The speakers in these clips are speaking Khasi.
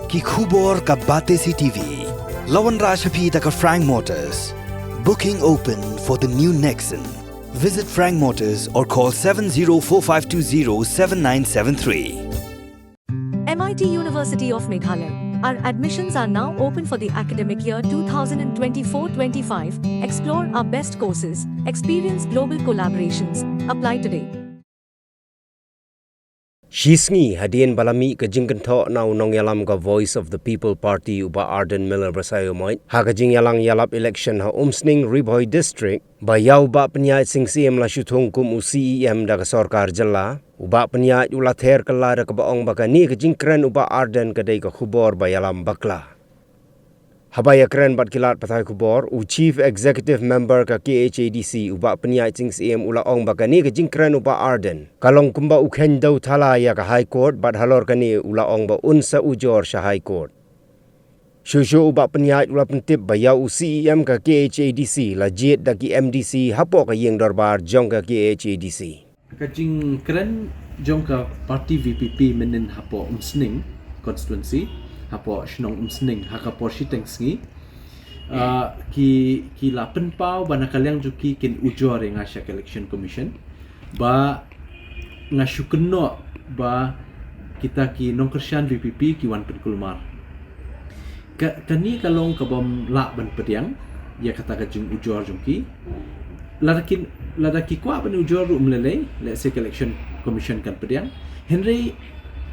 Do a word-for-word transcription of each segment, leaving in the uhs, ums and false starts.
Ki khubor ka Batesi TV. La wanrah sha phi da ka Frank Motors. Booking open for the new Nexon. Visit Frank Motors or call seven zero four five two zero seven nine seven three. M I T University of Meghalaya. Our admissions are now open for the academic year twenty twenty-four twenty-five. Explore our best courses, experience global collaborations. Apply today. Shi sngi hadien ba la mih ka jingkynthoh na u nongïalam ka Voice of the People Party u Bah Ardent Miller Basaiawmoit ha ka jingïalang ïalap election ha Umsning, Ri Bhoi District, ba ïa u Bah Pynïaid Sing Syiem la shu thung kum u C E M da ka sorkar jylla, u Bah Pynïaid u la ther kylla da kaba ong ba kane ka jingkren u Bah Ardent ka dei ka khubor ba ïalam bakla. Haba ïakren bad ki lad pathai khubor, u Chief Executive Member ka K H A D C u Bah Pynïaid Sing Syiem u la ong ba kane ka jingkren u Bah Ardent ka long kumba u kheiñ dew thala ïa ka High Court, bad halor kane u la ong ba un sa ujor sha High Court. Shuh shuh u Bah Pynïaid u la pyntip ba ïa u C E M ka K H A D C la jied da ki M D C hapoh ka ïing dorbar jong ka K H A D C. Ka jingkren jong ka party V P P mynnin hapoh Umsning constituency, hapoh shnong Umsning, ha ka por shiteng sngi, ah, ki, ki la pynpaw ba na ka liang jong ki kin ujor ïa nga sha ka Election Commission, ba nga shu kynnoh ba kita ki nongkyrshan V P P ki wan pynkulmar. Ka, kane ka long kabym lah ban pdiang ïa kata ka jingujor jong ki. Lada ki, lada ki kwah ban ujor ruh ym lei lei, lehse ka Election Commission kan pdiang. Hynrei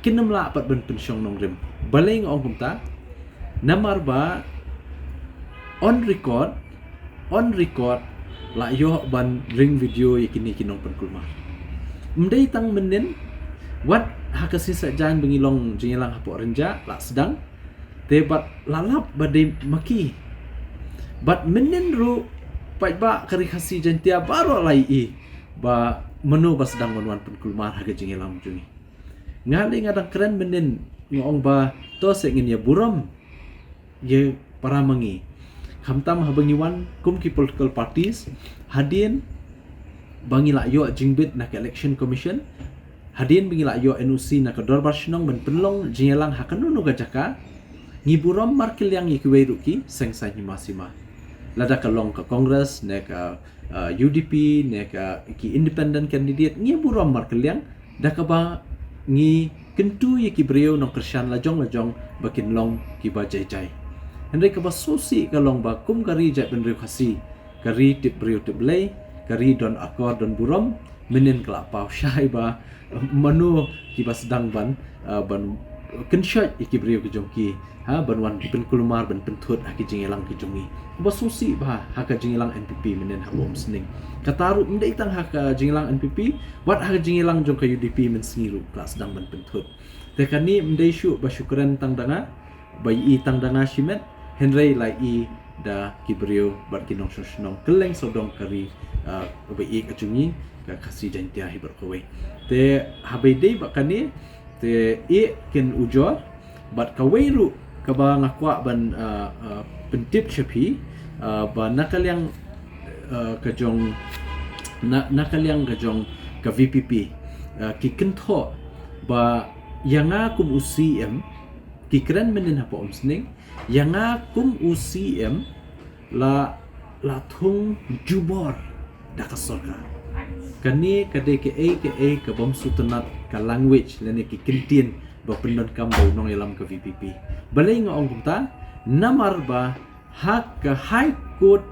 kin ym lah pat ban pynshong nongrim. Balei nga ong kumta? Namar ba on record, on record la ïoh ban ring video ïa kine ki nongpynkulmar. Ym dei tang mynnin, wat ha ka sngi Saitjaiñ ba ngi long jingïalang hapoh Rynjah la sdang, te bad la lap ba dei ma ki. Bad mynnin ruh paidbah ka Ri Khasi Jaiñtia baroh la ïohi ba mano ba sdang ban wan pynkulmar ha ka jingïalang jong ngi. Nga lei nga dang kren mynnin, nga ong ba to seh ngin ïa burom ïa para ma ngi. Khamtam haba ngi wan kum ki political parties, hadien ba ngi la ïoh jingbit na ka Election Commission, hadien ba ngi la ïoh N O C na ka Dorbar Shnong ban pynlong jingïalang ha kano kano ka jaka, ngi burom markylliang ïa kiwei ruh ki seng saiñ hima sima. Lada ka long ka Congress ne ka, uh, U D P ne ka ki independent candidate, ngi burom markylliang da kaba ngi kyntu ïa ki briew nongkyrshan lajong lajong ba kin long kiba jai jai. Hynrei kaba sngewsih ka long ba kum ka ri jaitbynriew Khasi, ka ri tip briew tip Blei, ka ri don akor don burom, mynnin ka la paw shai ba mano kiba sdang ban, uh, ban kynshoit ïa ki briew ki jong ki, ha, ban wan pynkulmar ban pynthut ha ki jingïalang ki jong ngi. Kaba sngewsih bha ha ka jingïalang N P P mynnin hapoh Umsning. Kata ruh ym dei tang ha ka jingïalang N P P, wat ha ka jingïalang jong ka U D P mynsngi ruh ka la sdang ban pynthut. Te kane ym dei shuh ba shu kren tang da nga, ba ïohi tang da nga shimet, hynrei la ïohi da ki briew bad ki nongshong shnong kylleng sawdong ka ri, ah, ba ïeit ka jong ngi ka Khasi Jaiñtia hi baroh kawei. Te haba ïadei bad kane, te ïa kin ujor bad kawei ruh kaba nga kwah ban, ah, ah, pyntip sha phi, ah, ba na ka liang, ah, ka jong, na, na ka liang ka jong ka V P P, ah, ki kynthoh ba ïa nga kum u C M, ki kren mynnin hapoh Umsning, ïa nga kum u C M la, la thung jubor da ka sorkar. Kane ka dei kaei kaei ka bym sngewtynnat, ka language lane ki kyntien ba pyndonkam da u nongïalam ka V P P. Balei nga ong kumta? Namar ba ha ka High Court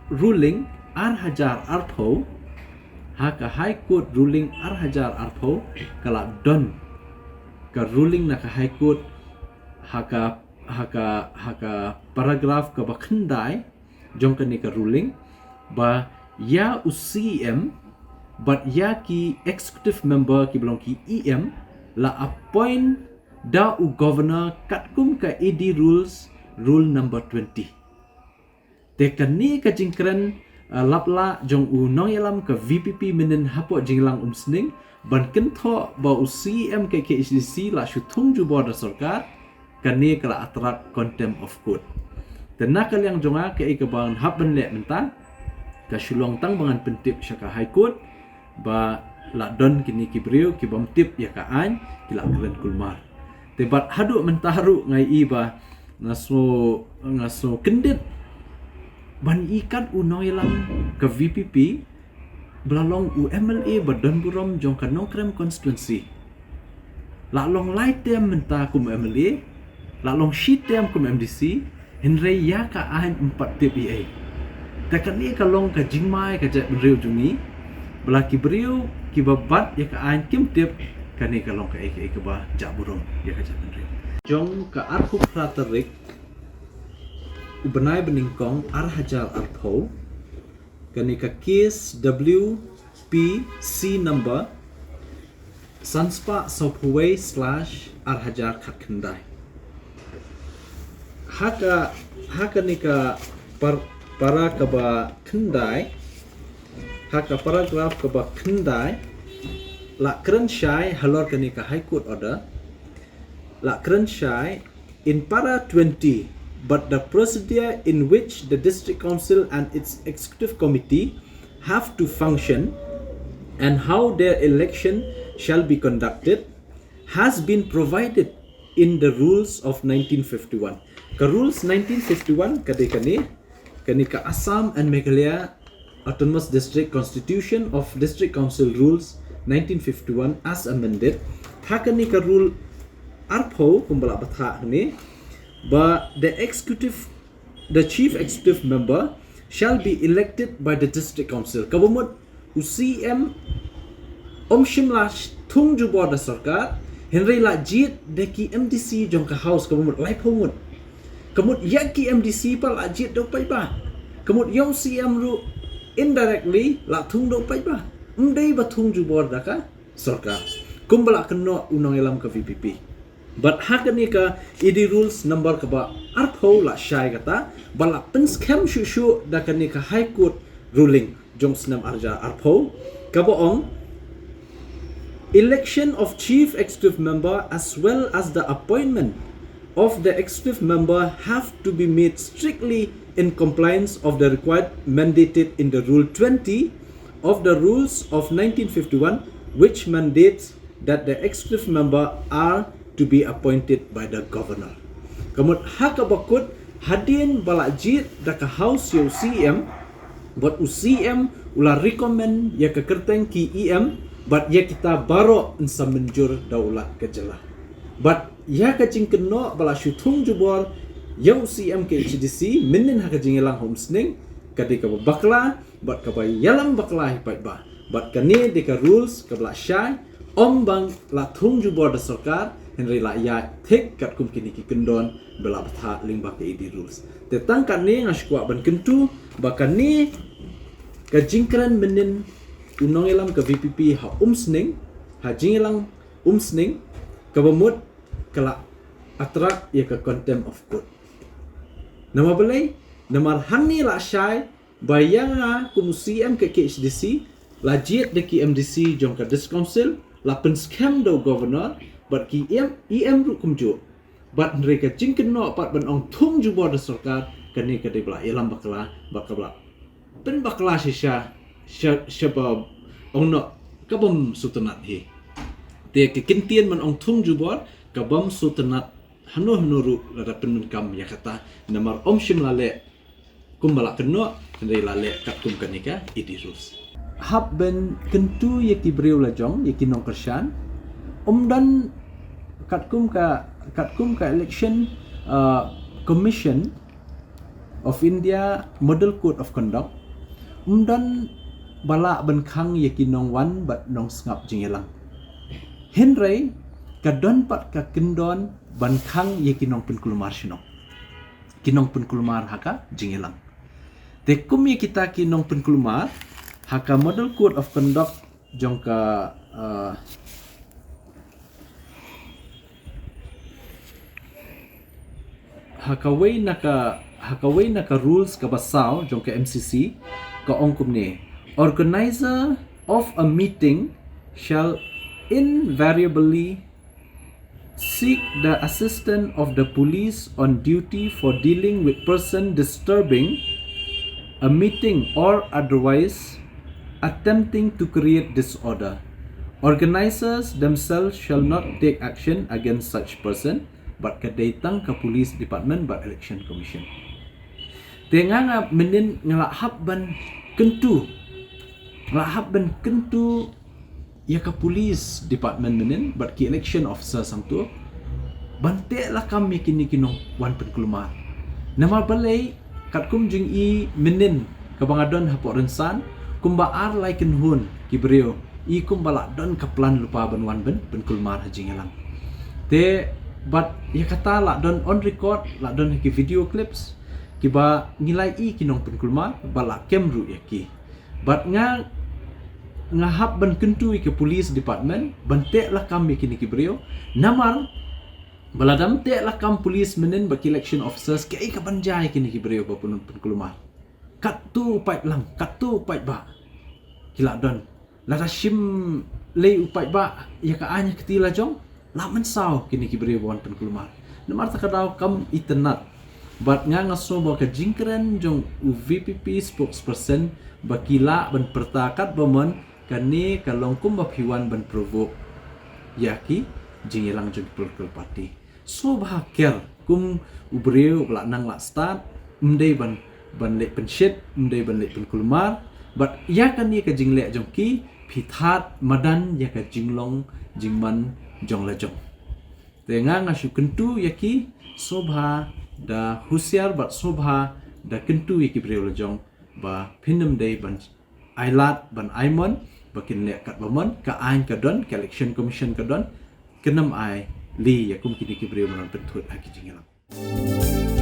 ruling ar hajar arphew, ha ka High Court ruling ar hajar arphew ka la don ka ruling na ka High Court ha ka, ha ka, ha ka paragraph kaba khyndai jong kane ka ruling ba ïa u C M bad ïa ki executive member kiba long ki E M la appoint da u governor katkum ka A D rules, rule number twenty. Te kane ka jingkren, ah, laplah jong u nongïalam ka V P P mynnin hapoh jingïalang Umsning ban kynthoh ba u C M ka K H A D C la shu thung jubor da sorkar, kane ka la attract contempt of court. Te na ka liang jong nga kaei kaba ngan hap ban leh mynta, ka shu long tang ba ngan pyntip sha ka High Court ba la don kine ki briew ki bym tip ïa ka aiñ ki la kren kulmar. Te bad haduh mynta ruh nga i ba nga sngew, nga sngew kyndit ban i kat u nongïalam ka VPP ba la long u MLA ba don burom jong ka Nongkrem constituency. La long lai term mynta kum MLA, la long shi term kum MDC, hynrei ïa ka aiñ ym pat tip ei ei. Te kane ka long ka jingma ïa ka jaitbynriew jong ngi, ba la ki briew kiba bat ïa ka aiñ kim tip, kane ka long kaei kaei kaba jah burom ïa ka jaitbynriew. Jong ka arphew phra tarik u bnai ba nyngkong ar hajar arphew, kane ka case WPC number san spah sawphew wei slash ar hajar khatkhyndai. Ha ka, ha kane ka par-, para kaba khyndai, ha ka paragraph kaba khyndai, la kren shai halor kane ka High Court order, la kren shai in para twenty, but the procedure in which the District Council and its Executive Committee have to function and how their election shall be conducted has been provided in the rules of nineteen fifty-one. Ka rules nineteen fifty-one ka dei kane, kane ka Assam and Meghalaya Autonomous District Constitution of District Council Rules nineteen fifty-one as amended. Ha kane ka rule arphew kumba la batai hangne, ba the executive, the chief executive member shall be elected by the district council. Kaba mut u CEM um shym la thung jubor da sorkar, hynrei la jied da ki MDC jong ka House, kaba mut laiphew ngut. Ka mut ïa ki MDC pat la jied da u paidbah. Ka mut ïa u CEM ruh indirectly la thung da u paidbah, ym dei ba thung jubor da ka sorkar, kumba la kynnoh u nongïalam ka VPP. Bad ha kane ka ED Rules number kaba arphew la shai kata, ba la pynskhem shuh shuh da kane ka High Court ruling jong snem ar hajar arphew, kaba ong, election of chief executive member as well as the appointment of the executive member have to be made strictly in compliance of the required mandated in the Rule twenty of the Rules of nineteen fifty-one, which mandates that the executive member are to be appointed by the governor. Ka mut ha kaba kut, hadien ba la jied da ka House ïa u CEM, bad u CEM u la recommend ïa ka kyrteng ki EM, bad ïa kita baroh yn sa mynjur da u Lat ka jylla. Bad ïa ka jingkynnoh ba la shu thung jubor ïa u CEM ka HADC, mynnin ha ka jingïalang ha Umsning, ka dei kaba bakla, bad kaba ïalam bakla ïa u paidbah. Bad kane dei ka rules kaba la shai, ym ban la thung jubor da sorkar, hynrei la ïaid thik katkum kine ki kyndon ba la batai lyngba ka ED Rules. Te tang kane nga sngewkwah ban kyntu ba kane ka jingkren mynnin u nongïalam ka VPP ha Umsning, ha jingïalang Umsning, kaba mut ka la attract ïa ka contempt of court. Namar balei? Namar hangne la shai ba ïa nga kum u CEM ka KHADC, la jied da ki MDC jong ka District Council, la pynskhem da u Governor, bad ki EM, EM ruh kumjuh. Bad hynrei ka jingkynnoh pat ban ong thung jubor da sorkar, kane ka dei ba la ïalam bakla, bad kaba la pynbakla shisha, sha, sha ba ong noh ka bym sngewtynnat hi. Te ka kyntien ban ong thung jubor, ka bym sngewtynnat hano hano ruh lada pyndonkam ïa kata, namar ym shym la leh kumba la kynnoh, hynrei la leh katkum kane ka ED Rules. Hap ban kyntu ïa ki briew lajong, ïa ki nongkyrshan, ym don katkum ka, katkum ka Election, uh, Commission of India Model Code of Conduct, ym don ba lah ban khang ïa ki nongwan bad nongsngap jingïalang. Hynrei ka don pat ka kyndon ban khang ïa ki nongpynkulmar shnong, ki nongpynkulmar ha ka jingïalang. Te kum ïa kita ki nongpynkulmar, ha ka Model Code of Conduct jong ka, uh, ha kawei na ka, ha kawei na ka rules kaba saw jong ka MCC, ka ong kumne: Organizer of a meeting shall invariably seek the assistance of the police on duty for dealing with person disturbing a meeting or otherwise attempting to create disorder. Organizers themselves shall not take action against such person, bad ka dei tang ka police department bad election commission. Te nga nga mynnin nga la hap ban kyntu, nga la hap ban kyntu ïa ka police department mynnin bad ki election officer sangtu ban teh lakam ïa kine ki nongwan pynkulmar. Namar balei, katkum jong i mynnin kaba nga don hapoh rynsan, kumba ar lai kynhun ki briew i kumba la don ka plan lypa ban wan ban pynkulmar ha jingïalang. Te bad ïa kata la don on record, la don ha ki video clips kiba ngi la ïohi ki nongpynkulmar ba la kem ruh ïa ki. Bad nga nga hap ban kyntu ïa ki police department ban teh lakam ïa kine ki briew. Namar ba lada ym teh lakam police mynnin bad ki election officers, kaei kaban jia ïa kine ki briew ba pyn- pynkulmar? Katto u paidlang, katto u paidbah ki la don. Lada shim lei u paidbah ïa ka aiñ ka kti la jong, la mynsaw kine ki briew ba wan pynkulmar. Namar kata ka daw kam itynnad. Bad nga nga sngew ba ka jingkren jong u VPP spokesperson ba ki lah ban pyrta katba mon, kane ka long kumba phi wan ban provoke ïa ki jingïalang jong ki political party. Sngewbha ker kum u briew ba la nang la stad, ym dei ban ban leh pynshit, ym dei ban leh pynkulmar. Bad ïa kane ka jingleh jong ki, phi thad madan ïa ka jinglong jingman jong la jong. Te nga nga shu kyntu ïa ki, sngewbha da husiar bad sngewbha da kyntu ïa ki briew la jong ba phin ym dei ban ai lad ban ai mon ba kin leh katba mon, ka aiñ ka don, ka election commission ka don, kin ym ai lei ïa kum kine ki briew ban pynthut ha ki jingïalang.